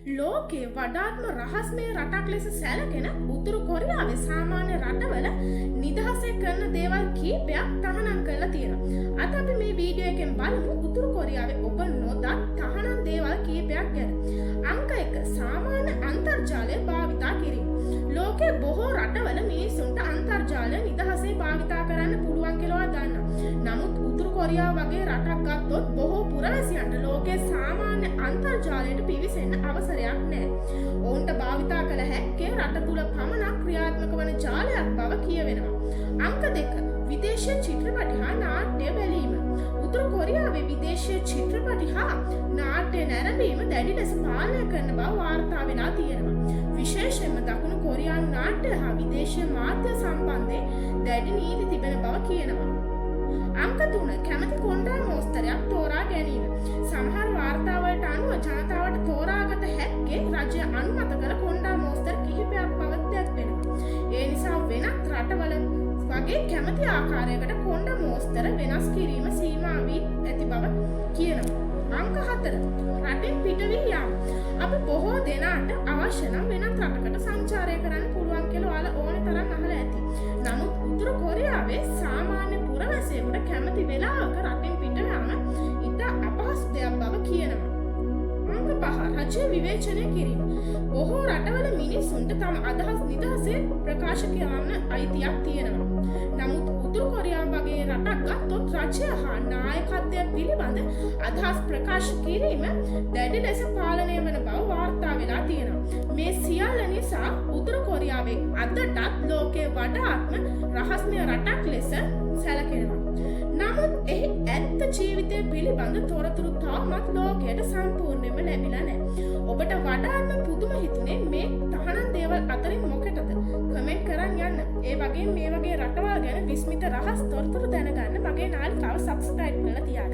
ලෝකේ වඩාත්ම රහස්මය රටක් ලෙස සැලකෙන උතුරු කොරියාවේ සාමාන්‍ය රටවල නිදහසේ කරන දේවල් කීපයක් තහනම් කරලා තියෙනවා. අද අපි මේ වීඩියෝ එකෙන් බලමු උතුරු කොරියාවේ ඔබ නොදත් තහනම් දේවල් කීපයක් ගැන. අංක 1, සාමාන්‍ය අන්තර්ජාලය භාවිතා කිරීම. ලෝකයේ බොහෝ රටවල මිනිස්සුන්ට අන්තර්ජාලය නිදහසේ භාවිතා කරන්න පුළුවන් කියලා ඔයා දන්නවා. නමුත් උතුරු කොරියාව වගේ රටක් ගත්තොත් බොහෝ පුරවැසියන්ට ලෝකයේ සාමාන්‍ය අන්තර්ජාලයට පිවිසෙන්න අවසරයක් නැහැ. ඔවුන්ට භාවිතා කළ හැක්කේ රට තුළ පමණක් ක්‍රියාත්මක වන ජාලයක් බව කියවෙනවා. අංක 2, විදේශීය චිත්‍රපටි හා නාට්‍ය බැලීම. උතුරු කොරියාවේ විදේශීය චිත්‍රපටි හා නාට්‍ය නැරඹීම දැඩි ලෙස පාලනය කරන බව වාර්තා වෙලා තියෙනවා. විශේෂයෙන්ම දකුණු කොරියානු නාට්‍ය හා විදේශීය මාධ්‍ය සම්බන්ධයෙන් දැඩි නීති තිබෙන බව කියනවා. අංක 3, කැමති කොණ්ඩා මෝස්තරයක් තෝරා ගැනීම. සමහර වාර්තාවලට අනුව ජනතාවට තෝරාගත හැක්කේ රජය අනුමත කළ කොණ්ඩා මෝස්තර කිහිපයක් බව දැක්වෙනවා. ඒ නිසා වෙනත් රටවල වගේ කැමති ආකාරයකට කොණ්ඩ මෝස්තර වෙනස් කිරීම සීමා වී ඇති බව කියනවා. අංක 4, රටෙන් පිටවී යාම. අපි බොහෝ දෙනාට අවශ්‍ය නම් වෙනත් රටකට සංචාරය කරන්න පුළුවන් කියලා ඔයාලා ඕනේ තරම් අහලා ඇති. නමුත් උතුරු කොරියාවේ සාමාන්‍ය පුරවැසියෙකුට කැමති වෙලාවක රටෙන් පිට යාම ඉතා අපහසු දෙයක් බව කියනවා. අංක 5, රජය විවේචනය කිරීම. බොහෝ රටවල මිනිස්සුන්ට තම අදහස් නිදහසේ ප්‍රකාශ කරන්න අයිතියක් තියෙනවා. නමුත් උතුරු කොරියාව වගේ රටක් ගත්තොත් රජය හා නායකත්වය පිළිබඳ අදහස් ප්‍රකාශ කිරීම දැඩි ලෙස පාලනය වන බව වාර්තා වෙලා තියෙනවා. මේ සියල්ල නිසා උතුරු කොරියාවේ අදටත් ලෝකයේ වඩාත්ම රහස්මය රටක් ලෙස සැලකෙනවා. නමුත් එහි ඇත්ත ජීවිතය පිළිබඳ තොරතුරු තවමත් ලෝකයට සම්පූර්ණයෙන්ම ලැබිලා නැහැ. ඔබට වඩාත්ම පුදුම හිතුනේ මේ තහනම් දේවල් අතරින් මොකටද? කමෙන්ට් කරන් යන්න. ඒ වගේම මේ වගේ රටවල් ගැන විස්මිත රහස් තොරතුරු දැනගන්න මගේ නාලිකාව සබ්ස්ක්‍රයිබ් කරලා තියාගන්න.